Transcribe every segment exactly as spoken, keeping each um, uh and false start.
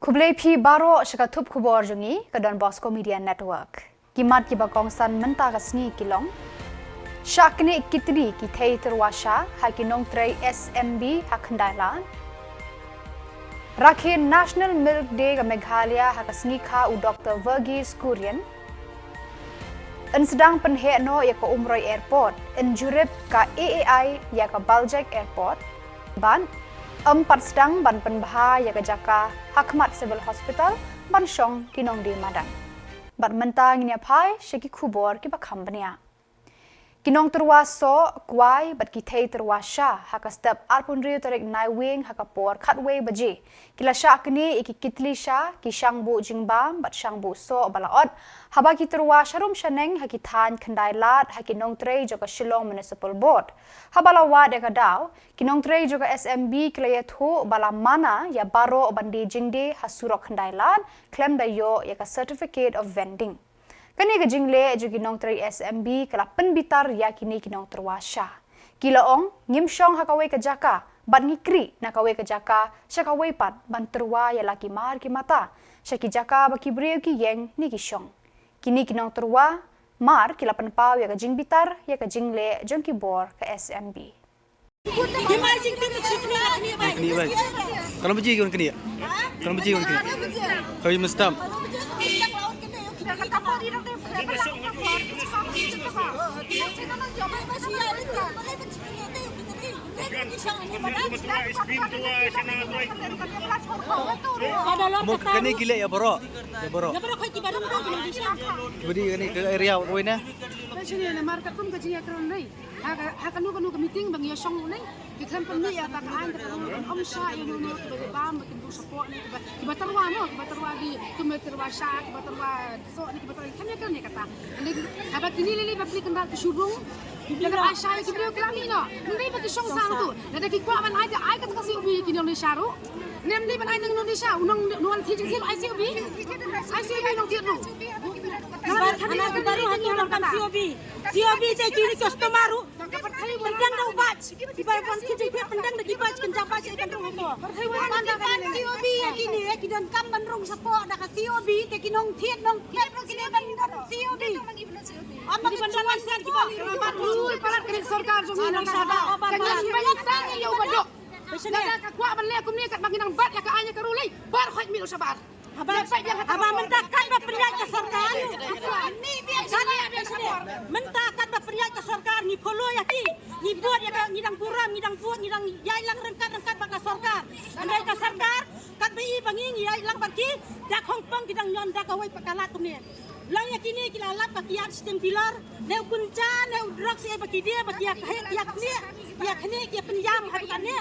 Khublei phi baroh sha ka thup khubor jong ngi ka Don Bosco Media Network. Ki mat kiba kongsan mynta ka sngi ki long: Shah knieh kitli ki thei tyrwa sha ha ki nongtrei S M B ha Khyndai Lad. Rakhe National Milk Day ka Meghalaya ha ka sngi kha u Doctor Verghese Kurien. Yn sdang pynheh noh ïa ka Umroi Airport, yn jurip ka A A I ïa ka Baljek Airport. Bad ym pat sdang ban pynbha ïa ka jaka ha khmat Civil Hospital ban shong ki nongdie madan. Bad mynta ngin ïa phai sha ki khubor kiba kham bniah. Ki nongtyrwa soh, kwai bad ki thei tyrwa sha ha ka step arphew hynriew tarik Naiwieng ha ka por khatwei baje ki la shah knieh ïa ki kitli sha, ki shangbuh jingbam bad shangbuh soh ba la ot haba ki tyrwa sharum shaneng ha ki thaiñ Khyndai Lad ha ki nongtrei jong ka Shillong Municipal Board. Haba la wad ïa ka daw, ki nongtrei jong ka S M B ki la ïathuh ba la mana ïa baroh ban die jingdie ha surok Khyndai Lad khlem da ïoh ïa ka Certificate of Vending. Kane ka jingleh jong ki nongtrei S M B ka la pynbitar ïa kine ki nongtyrwa sha. Ki la ong, ngim shong ha kawei ka jaka bad ngi khrih na kawei ka jaka sha kawei pat ban tyrwa ïa la ki mar ki mata sha ki jaka ba ki briew ki ïeng ne ki shong. Kine ki nongtyrwa mar ki la pynpaw ïa ka jingbitar ïa ka jingleh jong ki bor ka S M B. Knieh bai. Ka long baje ki wan knieh. Ka long baje ki wan knieh. Ka long baje. Mo kane ki leh ïa baroh. Ïa baroh. Ïa baroh koi ki baroh. Ki badi kane ka area wei na. Ka shini na mar ka kum ka jingïakren dei. Ha ka, ha kano kano ka meeting ba ngi ïa shong u nei, ki khlem pynmih ïa ka, ka aiñ kata ruh, ban ym shah ïa uno uno kiba bam ba kin buh shapoh ne kiba, kiba tyrwa mo, kiba tyrwa di, kiba tyrwa sha, kiba tyrwa soh ne kiba tyrwa, khlem ïa kane kata. Hynrei haba kine lei lei ba plie kynrad ki shu rung, ki plie kynrad sha ïa ki briew ki la mih noh. Hynrei ba ki shong sangtu, lada ki kwah ban ai, ai kata ka C O B ïa ki nongdie sha ruh. Ne ym dei ban ai tang nongdie sha, u nong, u nongwan thied jingthied ai C O B. Ai C O B nongthied ruh. Kiba, hana kiba ruh ha ki nongkam C O B. C O B te ki ri customer ruh. Pyndeng da u badge. Kiba wan ki jingpynpyndeng da ki badge, kynja badge ïa kan rung hato. Ban da C O B ïa kine, ki donkam ban rung shapoh da ka C O B, te ki nongthied nongthied ruh kine ban don C O B. Am ba ki ban don license kiba. Palat kane ka sorkar jong ngi nang shaba. Ka nang pynlong tang ïa u baduk. Lada ka kwah ban leh kumne katba ngi nang bat ïa ka aiñ ïa ka ruh lei. Bar khoit mih u shabar. Haba, haba mynta katba pynïaid ka sorkar. Mynta katba pynïaid ka sorkar ngi follow ïa ki. Ngi bud ïa ka, ngi dang burom, ngi dang bud, ngi dang ïaid lang ryngkat ryngkat bad ka sorkar. Hynrei ka sorkar katba i ba ngi ngi ïaid lang bad ki. Da khongpong ki dang ñion da kawei pat ka lad kumne. Lang ïa kine ki la lap ba ki ïa stem dealer. Ne u kynja, ne u drugs eh ba ki die, ba ki ïa khe, ki ïa khnieh, ki ïa khnieh, ki ïa pynïap ha kane.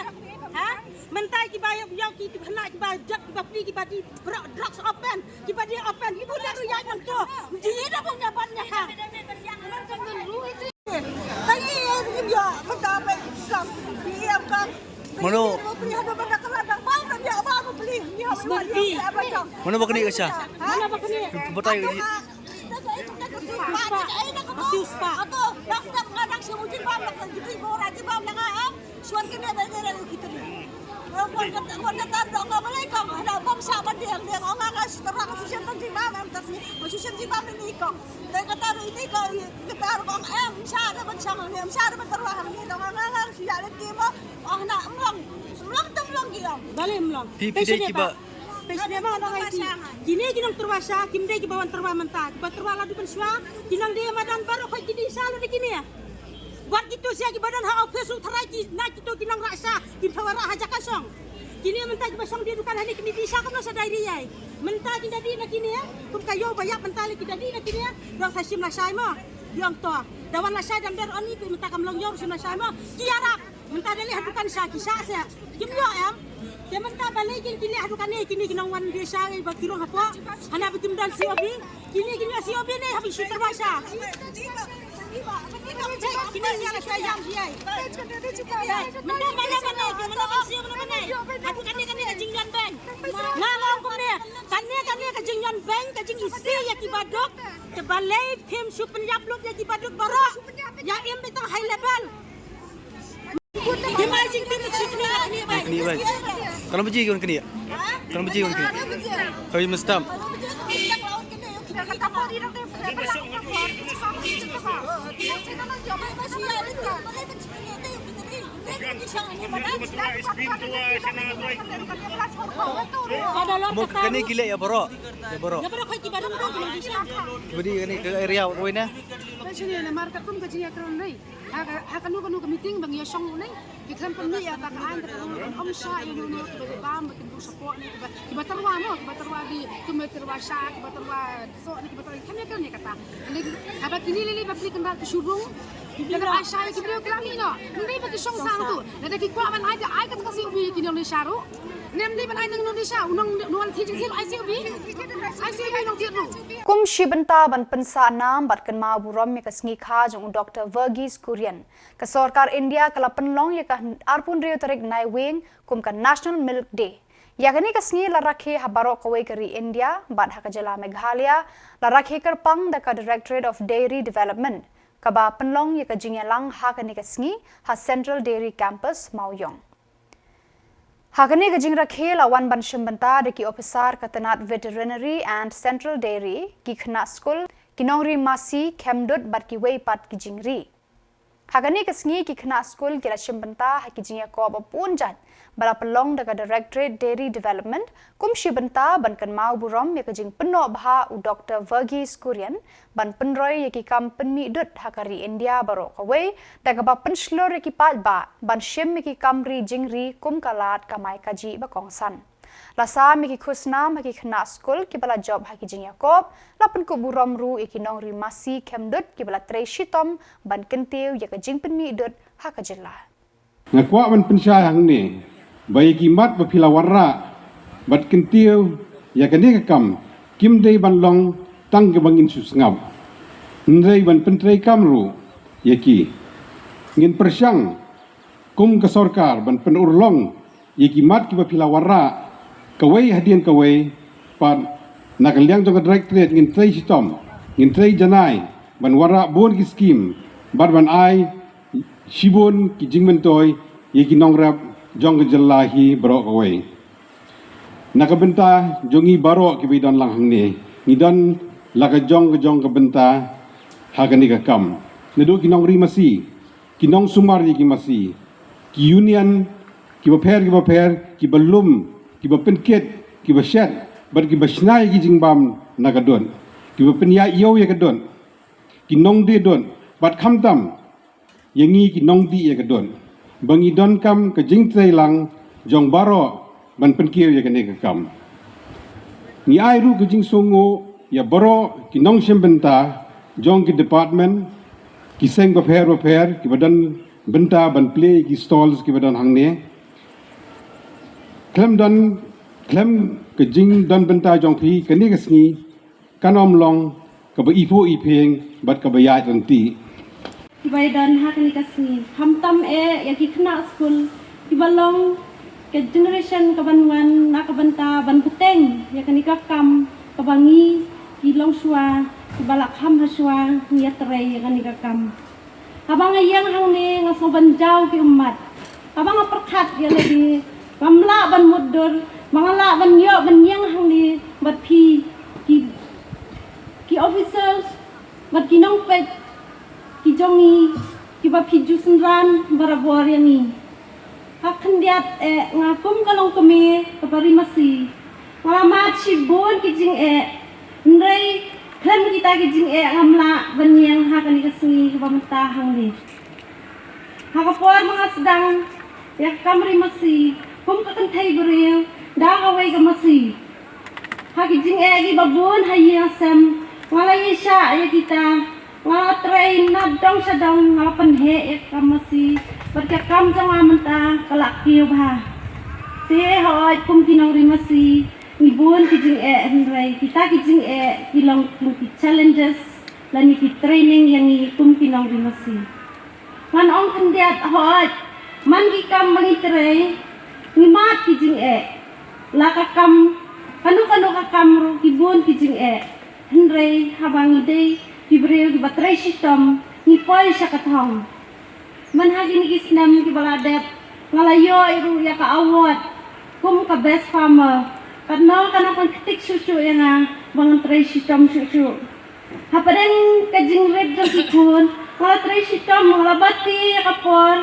Ha? Mynta kiba ïa, ïa ki, kiba hna, kiba jot, kiba pli, kiba die, bro, drugs open, kiba die open, kiba die ruh ïa nangto. Ji da bun ïa ban ïa ha. Mano? Mano ba kane ka sha? Mano ba kane? Batai ka ji. Phi, phi dei kiba Phi sngewbha nang ai ti. Kine ki nongtyrwa sha kim dei kiba wan tyrwa mynta, kiba tyrwa la dei ban shuwa. Ki nongdie madan baroh khoit ki die sha lut da kine. Wat kito sha kiba don ha office u tharai ki na kito ki nongrah sha kim thaw rah ha jaka shong. Kine mynta kiba shong die dukan hangne kine die sha kumno sha dai ri ai. Mynta ki da die na kine kum ka ïew ba ïap mynta le ki da die na kine. Dang sa shim lashai mo. Ïong to. Da wan lashai dam der oni phi mynta kam long ïew shim lashai mo. Ki ïarap. Mynta da leh ha dukan sha ki sha seh. Kim ïoh em. Te mynta balei kin ki leh ha dukan ne kine ki nongwan die sha ngi ba ki rung hapoh. Hana ba kim don C O B. Kine ki ïoh C O B ne ha ba shu tyrwa sha. Kine ki ïoh sha ïam hi ai. Mynta ba ïa ba ne, mynta ba C O B ba ne. Ha dukan ne kane ka jingïon bank. Nga nga ong kumne. Kane kane ka jingïon bank ka jingïohi ïa ki baduk. Te balei phim shu pynïap lut ïa ki baduk baroh. Ïa im beit tang high level. Knieh bai. Ka long baje ki wan knieh. Kan biji kan. Hoi, mestam. Mo kane ki leh ïa baroh. Ïa baroh. Budi kane ka area wei na. Ba shini na mar ka kum ka jingïakren rei. Ha ka, ha kano kano ka meeting ba ngi ïa shong u nei. Ki khlem pynmih ïa ka ka aiñ ka rule ban ym shah ïa uno uno kiba bam ba kin bun support ne kiba, kiba tyrwa mo, kiba tyrwa di, kiba tyrwa shah, kiba tyrwa soh ne kiba tyrwa khlem ïa kane kata. Ane haba kine lili ba pli kynda ki shu rung. Ki pli kynda ai shah ïa ki briew ki la mih noh. Ngi dei ba ki shong sang tu. Lada ki kwah ban ai ka ai ka ka C O B ïa ki nong Nisha ruh. Nem dei ban ai nong Nisha, u nong nong thie jingthie ai C O B. Ai C O B nong thie ruh. Kum shi bynta ban pynsah nam bad kynmaw burom ïa ka sngi kha jong u Doctor Verghese Kurien, ka sorkar India ka la pynlong ïa ka arphew hynriew tarik Naiwieng kum ka National Milk Day. Ïa kane ka sngi la rakhe ha baroh kawei ka ri India bad ha ka jylla Meghalaya la rakhe kyrpang da ka Directorate of Dairy Development, kaba pynlong ïa ka jingïalang ha kane ka sngi ha Central Dairy Campus Mawïong. Ha kane ka jingrakhe la wan ban shim bynta da ki ophisar ka tnat Veterinary and Central Dairy, ki khynnah skul, ki nongri masi, khemdud bad kiwei pat ki jingri. Ha kane ka sngi ki khynnah skul ki la shim bynta ha ki jingïakop ba bun jait ba la pynlong da ka Directorate Dairy Development kum shi bynta ban kynmaw burom ïa ka jingpynnoh bha u Doctor Verghese Kurien ban pynroi ïa ki kam pynmih dud ha ka ri India baroh kawei da kaba pynshlur ïa ki paidbah ban shim ïa ki kam ri jingri kum ka lad kamai kajih ba kongsan. La sam ïa ki khusnam ha ki khynnah skul kiba la jop ha ki jingïakop, la pynkup burom ruh ïa ki nongri masi khemdud kiba la trei shitom ban kyntiew ïa ka jingpynmih dud ha ka jylla. Nga kwah ban pynshai hangne ba ïa ki mat ba phi la wanrah bad kyntiew ïa kane ka kam kim dei ban long tang kaba ngin shu sngap, hynrei ban pyntrei kam ruh ïa ki. Ngin pyrshang kum ka sorkar ban pynurlong ïa ki mat kiba phi la wanrah kawei hadien kawei. Pat na ka liang jong ka Directorate ngin trei shitom, ngin trei janai ban wanrah bun ki skim bad ban ai shibun ki jingmyntoi ïa ki nongrep jong ka jylla hi baroh kawei. Na ka bynta jong ngi baroh kiba don lang hangne, ngi don la ka jong ka jong ka bynta ha kane ka kam. Naduh ki nongri masi, ki nongsumar ïa ki masi, ki union kiba pher kiba pher, kiba lum, kiba pynkit, kiba shet bad kiba shna ïa ki jingbam na ka dud, kiba pynïaid ïew ïa ka dud, ki nongdie dud bad khamtam ïa ngi ki nongdih ïa ka dud, ba ngi donkam ka jingtrei lang jong baroh ban pynkiew ïa kane ka kam. Ngi ai ruh ka jingsngewnguh ïa baroh ki nongshim bynta jong ki department, ki seng bapher bapher kiba don bynta ban plie ïa ki stalls kiba don hangne. Khlem don, khlem ka jingdon bynta jong phi, kane ka sngi kan ym long kaba iphuh iphieng bad kaba ïaid ryntih. Kiba ïadon ha kane ka sngi, khamtam eh ïa ki khynnah skul kiba long ka generation kaban wan na ka bynta ban bteng ïa kane ka kam kaba ngi ki longshuwa kiba la kham ha shuwa ngi ïatrei ïa kane ka kam. Haba nga ïeng hangne nga sngew ban jaw ki ummat. Haba nga pyrkhat ïa lade, ngam lah ban mutdur ba nga lah ban ïoh ban ïeng hangne bad phi ki, ki officers bad ki nongpeit ki jong ngi kiba phi ju synran barabor ïa ngi. Ha khyndiat eh nga kum ka longkmie kaba ri masi, nga la mad shibun ki jingeh, hynrei khlem kita ki jingeh ngam lah ban ïeng ha kane ka sngi kaba mynta hangne. Ha ka por ba nga sdang ïa ka kam ri masi kum ka kynthei briew da kawei ka masi, ha ki jingeh kiba bun ha ïing ha sem nga la ïaishah ïa kita. Nga la trei na dong sha dong, nga la pynheh ïa ka kam masi bad ka kam jong nga mynta ka la kiew bha. Te hooid, kum ki nongri masi ngi bun ki jingeh, hynrei kita ki jingeh ki long kum ki challenges lane ki training ïa ngi kum ki nongri masi. Ngan ong khyndiat, hooid, man ki kam ba ngi trei ngi mad ki jingeh. La ka kam, kano kano ka kam ruh ki bun ki jingeh. Hynrei haba ngi dei ki briew kiba trei shitom, ngi poi sha ka thong. Man ha kine ki snem kiba la dep nga la ïoh ruh ïa ka award kum ka best farmer, Katno ka nang pang ktik shuh shuh ïa nga ba ngan trei shitom shuh shuh. Hapdeng ka jingrep jong ki khun nga la trei shitom, nga la bat ïa ka por.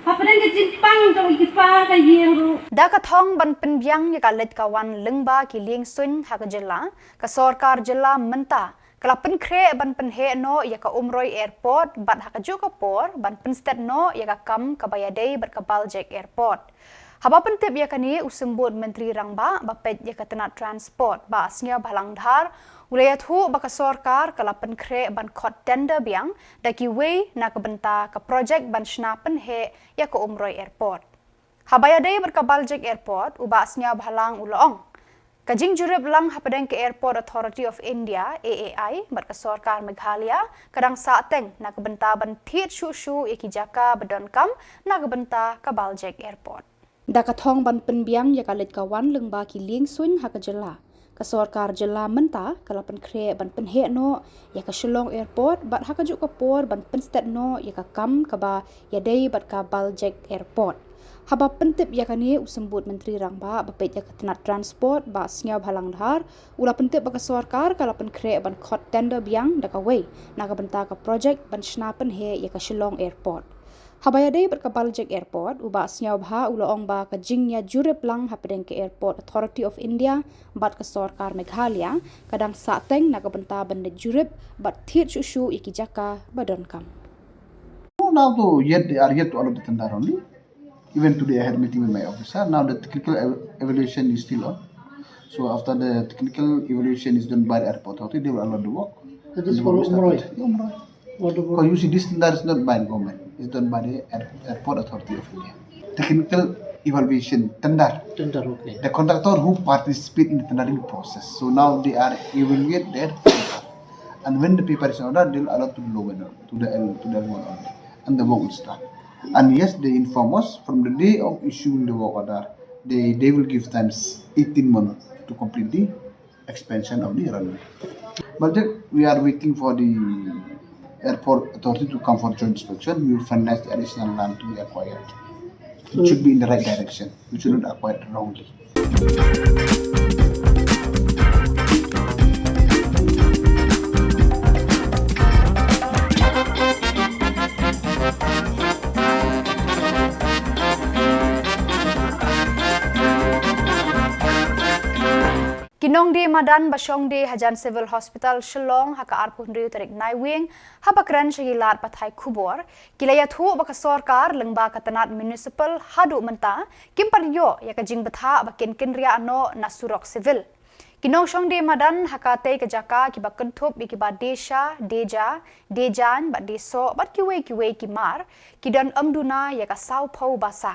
Hapdeng ka jingpang jong ki pa ka ïing ruh. Da ka thong ban pynbiang ïa ka leit ka wan lyngba ki lieng suiñ ha ka jylla, ka sorkar jylla mynta ka la pynkhreh ban pynheh noh ïa ka Umroi Airport bad ha kajuh ka por ban pynstet noh ïa ka kam kaba ïadei bad ka Baljek Airport. Haba pyntip ïa kane, u Symbud Myntri Rangbah ba peit ïa ka tnat transport, Bah Sniawbhalang Dhar, u la ïathuh ba ka sorkar ka la pynkhreh ban khot tender biang da kiwei na ka bynta ka projek ban shna pynheh ïa ka Umroi Airport. Haba ïadei bad ka Baljek Airport, u Bah Sniawbhalang u la ong, ka jingjurip lang hapdeng ka Airport Authority of India, A A I, bad ka sorkar Meghalaya ka dang sahteng na ka bynta ban thied shuh shuh ïa ki jaka ba donkam na ka bynta ka Baljek Airport. Da ka thong ban pynbiang ïa ka leit ka wan lyngba ki lieng suiñ ha ka jylla, ka sorkar jylla mynta ka la pynkhreh ban pynheh noh ïa ka Shillong Airport bad ha kajuh ka por ban pynstet noh ïa ka kam kaba ïadei bad ka Baljek Airport. Haba pyntip ïa kane, u Symbud Myntri Rangbah ba peit ïa ka tnat transport, Bah Sniawbhalang Dhar, u la pyntip ba ka sorkar ka la pynkhreh ban khot tender biang da kawei na ka bynta ka projek ban shna pynheh ïa ka Shillong Airport. Haba ïadei bad ka Baljek Airport, u Bah Sniawbha u la ong ba ka jingïajurip lang hapdeng ka Airport Authority of India bad ka sorkar Meghalaya ka dang sahteng na ka bynta ban leit jurip bad thied shuh shuh ïa ki jaka ba donkam. No, now though, yet they are yet to allot the tender only. Even today, I had a meeting with my officer. Now the technical ev- evaluation is still on. So after the technical evaluation is done by the airport authority, they will allot the work. That is for Umroi. Umroi. What about? Because you see, this tender is not by government. It's done by the air- airport authority of India. Technical evaluation tender. Tender, okay. The contractor who participate in the tendering process. So now they are evaluate their paper. And when the paper is ordered, they will allot to the low bidder, to the L, to the L one only. And the work will start. And yes, they inform us from the day of issuing the work order, they, they will give times eighteen months to complete the expansion of the runway. But then we are waiting for the airport authority to come for joint inspection. We will finalize the additional land to be acquired. It should be in the right direction. We should not acquire it wrongly. Ki nongdie madan ba shong die hajan Civil Hospital Shillong ha ka arphew hynriew tarik Naiwieng, haba kren sha ki lad pathai khubor, ki la ïathuh ba ka sorkar lyngba ka tnat municipal haduh mynta kim pat ïoh ïa ka jingbthah ba kin kynriah noh na surok civil. Ki nongshong die madan ha katei ka jaka kiba kynthup ïa kiba die sha, die ja, die jaiñ bad die soh bad kiwei kiwei ki mar, ki don ym duna ïa ka sawphew basa.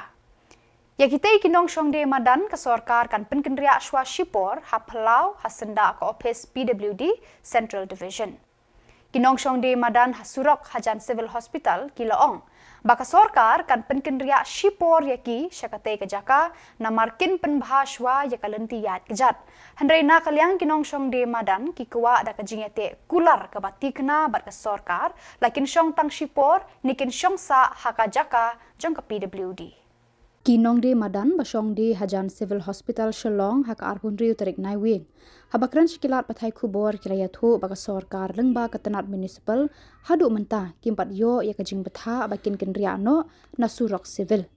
Ïa kitei ki nongshong die madan ka sorkar kan pynkynriah shuwa shipor ha phyllaw ha syndah ka ophis P W D Central Division. Ki nongshong die madan ha surok hajan Civil Hospital ki la ong ba ka sorkar kan pynkynriah shipor ïa ki sha katei ka jaka namar kin pynbha shuwa ïa ka lynti ïaid kjat. Hynrei na ka liang ki nongshong die madan ki kwah da ka jingïateh kular kaba tikna bad ka sorkar, la kin shong tang shipor ne kin shong sah ha ka jaka jong ka P W D. Ki nongdie madan ba shong die hajan Civil Hospital Shillong ha ka arphew hynriew tarik Naiwieng, haba kren sha ki lad pathai khubor ki la ïathuh ba ka sorkar lyngba ka tnat municipal haduh mynta kim pat ïoh ïa ka jingbthah ba kin kynriah noh na surok civil.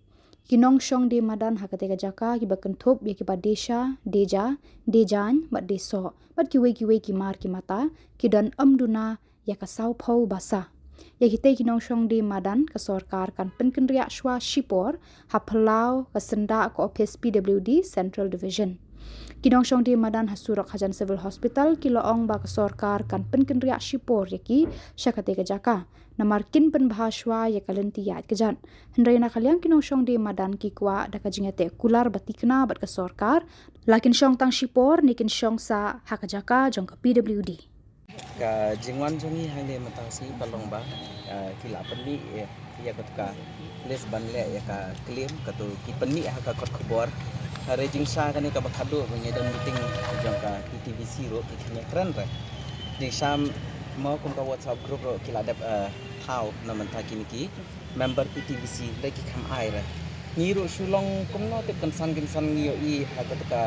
Ki nongshong die madan ha katei ka jaka kiba kynthup ïa kiba die sha, die ja, die jaiñ bad die soh bad kiwei kiwei ki mar ki mata, ki don ym duna ïa ka sawphew basa. Ïa kitei ki nongshong die madan ka sorkar kan pynkynriah shuwa shipor ha phyllaw ka syndah ka ophis P W D Central Division. Ki nongshong die madan ha surok hajan Civil Hospital ki la ong ba ka sorkar kan pynkynriah shipor ïa ki sha katei ka jaka namar kin pynbha shuwa ïa ka lynti ïaid kjat. Hynrei na ka liang ki nongshong die madan ki kwah da ka jingïateh kular ba tikna bad ka sorkar, la kin shong tang shipor ne kin shong sah ha ka jaka jong ka P W D. Ka jingwan jong ngi hangne mynta ka sngi ka long ba, ah, ki la pynmih, eh, ïa ka, ka list ban leh ïa ka claim, kato ki pynmih ha ka kot khubor. Hynrei jingshisha kane kaba khadduh ba ngi don meeting jong ka P T V C ruh ki kren re. Jingshisha mo kum ka WhatsApp group ruh ki la dep, eh, thaw na mynta kine ki member P T V C, hynrei ki kham ai re. Ngi ruh shu long kumno tip kynsan kynsan ngi ïohi ha kato ka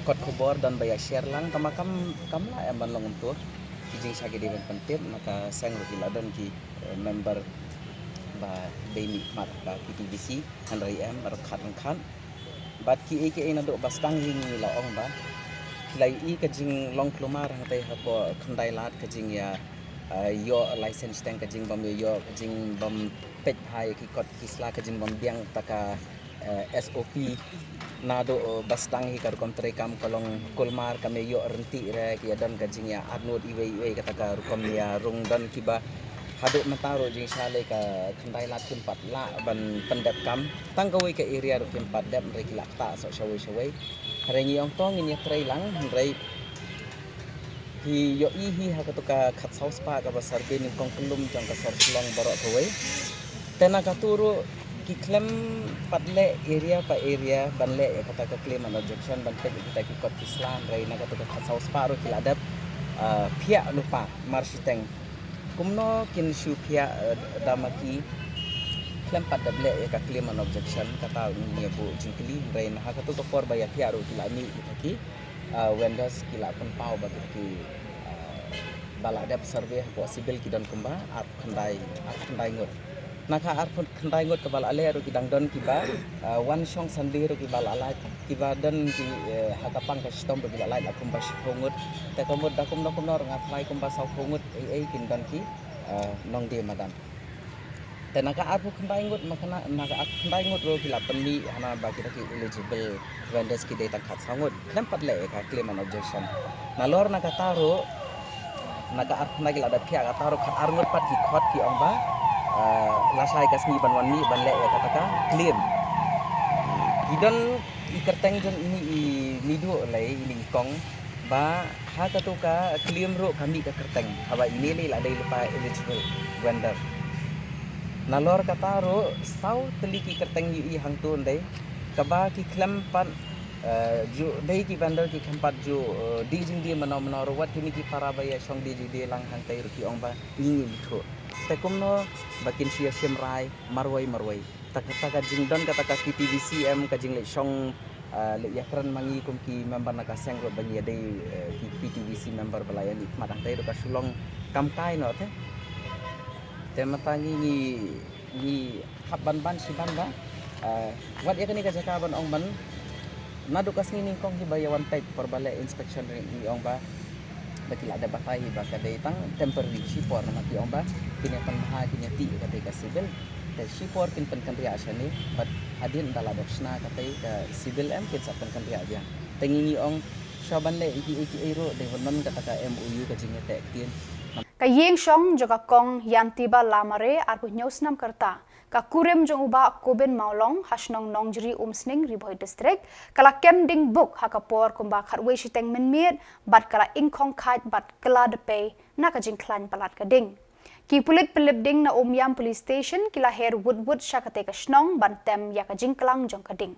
Kot khubor don ba ïa share lang tang ma kam kam lah em ban long kumto. Ki jingshah ki dei ban pyntip na ka seng ruh ki la don ki eh, member ba dei mihkhmat ba P T V C hynrei em ruh khat ruh khat. Bad ki ei ki ei naduh ba sdang hi ngi la ong ba ki la ïohi ka jinglong kulmar hangtei hapoh Khyndai Lad ka jingïa eh, ïoh license teng ka jingbym ïoh ïoh ka jingbym peit bha ïa ki kot ki sla ka jingbym biang ta ka eh, S O P naduh eh, ba sdang hi ka rukom treikam ka long kulmar ka me ïoh rynti re ki ïa don ka jingïa arngut iwei iwei kata ka rukom ïa rung don kiba haduh mynta ruh jingshah lei ka Khyndai Lad kim pat lah ban pyndep kam tang kawei ka area ruh kim pat dep hynrei ki la ktah soh shawei shawei. Hynrei ngi ong to ngin ïa trei lang hynrei hi ïohi hi ha katu ka khatsaw spah kaba survey nyngkong kyllum jong ka sor Shillong baroh kawei. Te na katu ruh ki khlem pat leh area pa area ban leh ïa kata ka claim and objection ban peit ïa kita ki kot ki sla hynrei na katu ka khatsaw spah ruh ki la dep ah, phiah lypa marshiteng. Kumno kin shu phiah eh, da ma ki khlem pat dep leh ïa ka claim and objection kata ngi ïa buh jingkylli hynrei na ha katu ka por ba ïa phiah ruh ki la mih kita ki ah, vendors ki la pynpaw ba ki ah, ba la dep survey hapoh civil ki don kumba arphew khyndai arphew khyndai ngut. Na ka arphew khyndai ngut kaba la leh ruh ki dang don kiba ah, wan shong Sunday ruh kiba la lait kiba don ki eh, ha ka pang ka shitom ruh ki la lait la kumba shiphew ngut. Te ka mut da kumno kumno ruh nga tharai kumba sawphew ngut ei ei kin don ki ah, nongdie madan. Te na ka arphew khyndai ngut ma kane na ka arphew khyndai ngut ruh ki la pynmih hana ba kita ki eligible vendors ki dei tang khatsaw ngut khlem pat leh ïa ka claim and objection. Nalor na kata ruh na ka arphew khyndai ki la dep phiah kata ruh khatar ngut pat ki khot ki ong ba ah, lashai ka sngi ban wan mih ban leh ïa kata ka claim. Ki don i kyrteng jong ini i Miduh lei ini i kong ba ha katu ka claim ruh ka mih ka kyrteng haba ine lei la dei lypa eligible vendor. Nalor kata ruh saw tylli ki kyrteng ïohi hangto ndei kaba ki khlem pat eh, ju dei ki vendor ki khlem pat ju eh, die jingdie mano mano ruh wat kine ki para ba ïa shong die jingdie lang hangtei ruh ki ong ba ngi ngi bithuh. Te kumno ba kin shu ïa shim rai marwei marwei. Ta ka ta ka jingdon kata ka P T V C em ka jingleit shong ah, leit ïakren ma ngi kum ki member na ka seng ruh ba ngi ïa dei eh, ki P T V C member ba la ïa mihkhmat hangtei ruh ka shu long kam kai noh te. Te mynta ngi ngi ngi hap ban ban shi ban ba ah, wat ïa kane ka jaka ban ong ban naduh ka sngi nyngkong hi ba ïa wan peit por ba leh inspection ri ngi ong ba ba ki la dep batai hi ba ka dei tang temporary shipor namar ki ong ba kin ïa pynbha kin ïa tih ka dei ka civil. Te shipor kin pynkynriah shane bad hadien da la dep shna ka tei ka civil em kin sa pynkynriah biang. Te ngi ngi ong shuwa ban leh ïa ki ei ki ei ruh dei ban don kata ka M O U ka jingïateh ktien. Ka ïing shong jong ka Kong Yantiba Lamare arphew hynñiew snem ka rta, ka kurim jong u Bah Kobin Mawlong ha shnong Nongjri Umsning Ri Bhoi District ka la kem ding buk ha ka por kumba khatwei shiteng mynmiet bad ka la ingkhong khait bad kylla dpei na ka jingkhlaiñ palat ka ding. Ki pulit pynlip ding na Umiam Police Station ki la her wut wut sha katei ka shnong ban tem ïa ka jingklang jong ka ding.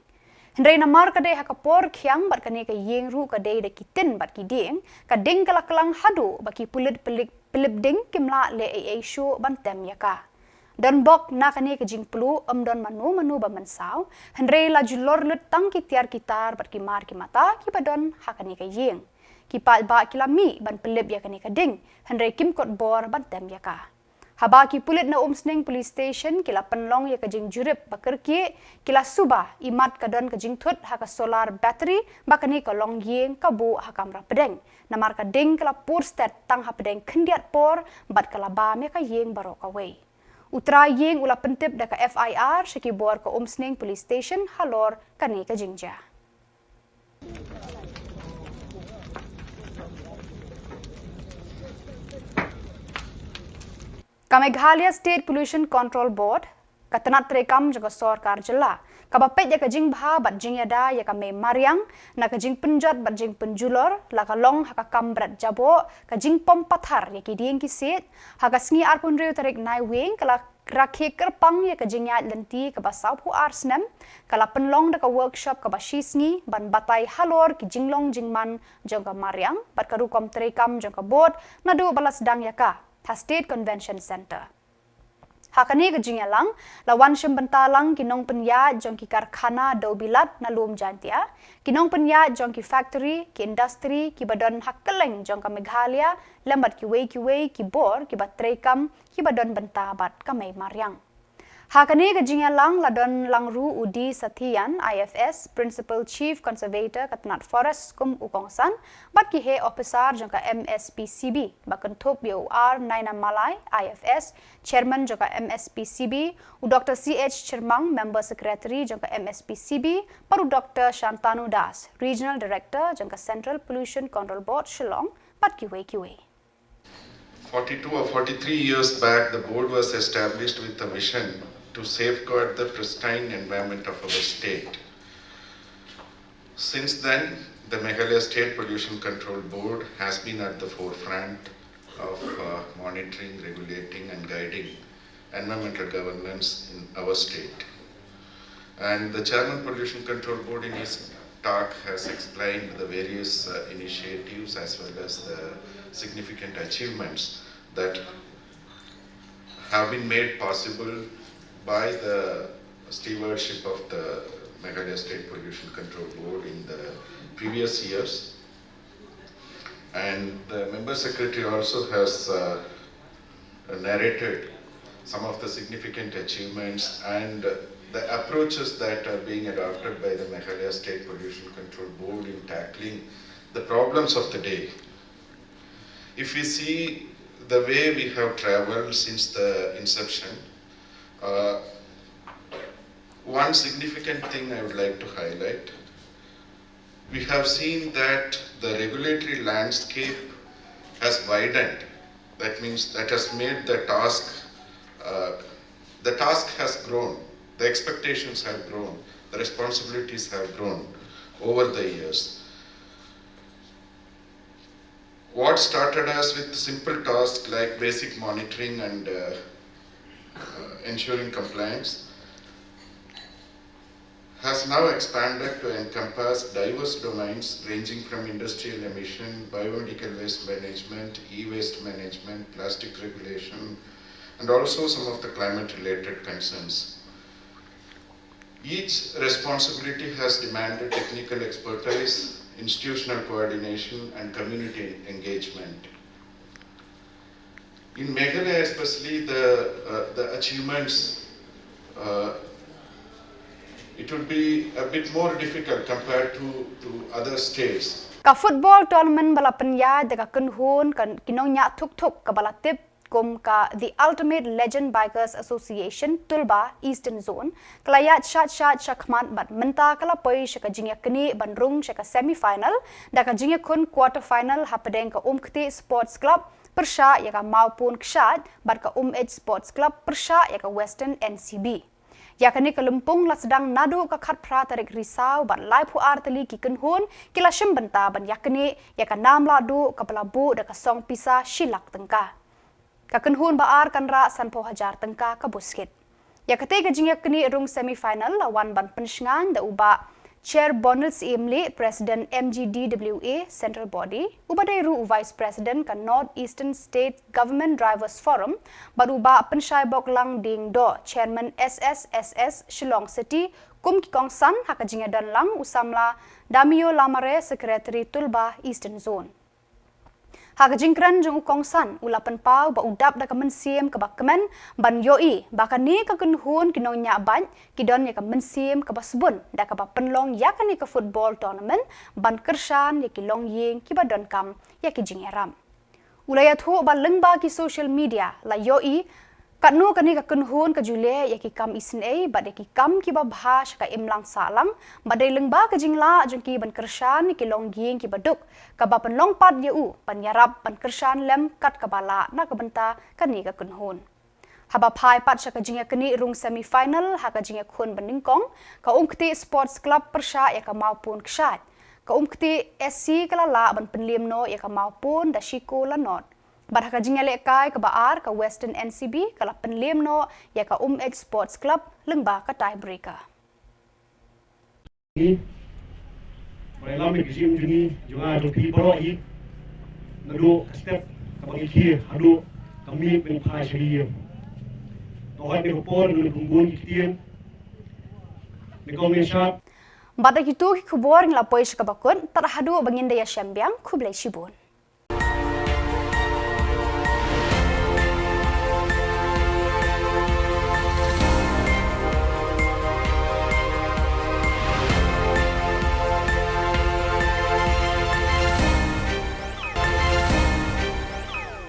Hynrei namar ka dei ha ka por khiang bad kane ka ïing ruh ka dei da ki tin bad ki dieng, ka ding ka la klang haduh ba ki pulit pynlip pynlip ding kim lah leh ei ei shuh ban tem ïa ka. Don bok na kane ka jingpluh ym don mano mano ba mynsaw, hynrei la julor lut tang ki tiar ki tar bad ki mar ki mata kiba don ha kane ka ïing. Ki paidbah ki la mih ban pynlip ïa kane ka ding hynrei kim kot bor ban tem ïa ka. Haba ki pulit na Umsning Police Station ki la pynlong ïa ka jingjurip ba kyrkieh, ki la suba imat ka don ka jingthut ha ka solar battery ba kane ka long ïing ka buh ha kamra pdeng. Namar ka ding ka la pur stet tang ha pdeng khyndiat por bad ka la bam ïa ka ïing baroh kawei. U trai ïing u la pyntip da ka F I R sha ki bor ka Umsning Police Station halor kane ka jingjia. Ka Meghalaya State Pollution Control Board, ka tnat treikam jong ka sorkar jylla, kaba peit ïa ka jingbha bad jingïada ïa ka mei mariang na ka jingpynjot bad jingpynjulor, la ka long ha ka kam bret jaboh, ka jingpom pathar ïa ki dieng ki siej. Ha ka sngi arphew hynriew tarik Naiwieng ka la rakhe kyrpang ïa ka jingïaid lynti kaba sawphew ar snem, ka la pynlong da ka workshop kaba shi sngi ban batai halor ki jinglong jingman jong ka mariang bad ka rukom treikam jong ka board naduh ba la sdang ïa ka ha State Convention Centre. Ha kane ka jingïalang, la wan shim bynta lang ki nongpynïaid jong ki karkhana dewbilat na lum Jaintia, ki nongpynïaid jong ki factory, ki industry, kiba don ha kylleng jong ka Meghalaya, lem bad kiwei kiwei ki bor, kiba treikam, kiba don bynta bad ka mei mariang. Ha kane ka jingïalang la don lang ruh u D Sathiyan, I F S, Principal Chief Conservator ka tnat Forest kum u kongsan, bad ki heh ophisar jong ka M S P C B, ba kynthup ïa u R Naina Malai, I F S, Chairman jong ka M S P C B, u Doctor C H Chyrmang, Member Secretary jong ka M S P C B, bad u Doctor Shantanu Das, Regional Director jong ka Central Pollution Control Board Shillong, bad kiwei kiwei. Forty-two or forty-three years back, the board was established with a vision to safeguard the pristine environment of our state. Since then, the Meghalaya State Pollution Control Board has been at the forefront of uh, monitoring, regulating, and guiding environmental governance in our state. And the Chairman Pollution Control Board in his talk has explained the various uh, initiatives as well as the significant achievements that have been made possible by the stewardship of the Meghalaya State Pollution Control Board in the previous years. And the member secretary also has uh, narrated some of the significant achievements and the approaches that are being adopted by the Meghalaya State Pollution Control Board in tackling the problems of the day. If we see the way we have traveled since the inception, uh, one significant thing I would like to highlight, we have seen that the regulatory landscape has widened. That means that has made the task, uh, the task has grown, the expectations have grown, the responsibilities have grown over the years. What started as with simple tasks like basic monitoring and uh, uh, ensuring compliance has now expanded to encompass diverse domains ranging from industrial emission, biomedical waste management, e-waste management, plastic regulation, and also some of the climate-related concerns. Each responsibility has demanded technical expertise, institutional coordination, and community engagement. In Meghalaya especially, the, uh, the achievements, uh, it would be a bit more difficult compared to, to other states. Ka football tournament ba la pynïaid da ka kynhun ka ki nongñiah thuk thuk kaba la tip kum ka The Ultimate Legend Bikers Association Tulba Eastern Zone ka la ïaid shait shait shakhmat bad mynta ka la poi sha ka jingïaknieh ban rung sha ka semi final da ka jingïakhun quarter final hapdeng ka Umktieh Sports Club pyrshah ïa ka Mawpun Kshaid bad ka Umeit Sports Club pyrshah ïa ka Western N C B. Ïa kane ka lympung la sdang naduh ka khatphra tarik Risaw bad laiphew ar tylli ki kynhun ki la shim bynta ban ïaknieh ïa ka nam lahduh kaba la buh da ka song pisa shi lak tyngka. Ka kynhun ba ar kan rah sanphew hajar tyngka ka buskit. Ïa katei ka jingïaknieh rung semi final la wan ban pynshngaiñ da u Bah Chair Bonal Syiemlieh, President M G D W A Central Body, uba dei ruh u Vice President ka North Eastern State Government Drivers Forum, bad u Bah Pynshaiboklang Diengdoh, Chairman S S S S Shillong City, kum ki kongsan ha ka jingïadonlang u samla Damio Lamare, Secretary Tulba Eastern Zone. Ha ka jingkren jong u kongsan, u la pynpaw ba u dap da ka mynsiem kaba kmen ban ïohi ba kane ka kynhun ki nongñiah bike ki don ïa ka mynsiem kaba sbun da kaba pynlong ïa kane ka football tournament ban kyrshan ïa ki longïing kiba donkam ïa ki jingïarap. U la ïathuh ba lyngba ki social media la ïohi katno kane ka kynhun ka ju leh ïa ki kam isynei bad ïa ki kam kiba bha sha ka imlang sahlang, bad dei lyngba ka jinglah jong ki ban kyrshan ïa ki longïing kiba duk, kaba pynlong pat ïa u ban ïarap ban kyrshan lem kat kaba lah na ka bynta kane ka kynhun. Haba phai pat sha ka jingïaknieh rung semi final ha ka jingïakhun banyngkong, ka Umktieh Sports Club pyrshah ïa ka Mawpun Kshaid. Ka Umktieh S C ka la lah ban pynliem noh ïa ka Mawpun da shi kol la nod. Bad ha ka jingïalehkai kaba ar, ka Western N C B ka la pynliem noh ïa ka Umeit Sports Club lyngba ka tie breaker. Ba ïalam ïa ka jingim jong ngi, jong nga jong phi baroh hi, naduh ka step kaba ngi khie haduh ka miet ba ngi phai sha ka ïing. Ka wat ïa ka por ngan pynbun ki ktien. Ni kong ni shap. Bad da kitu ki khubor ngi la poi sha kaba kut, tad haduh ba ngin da ïashem biang, khublei shibun.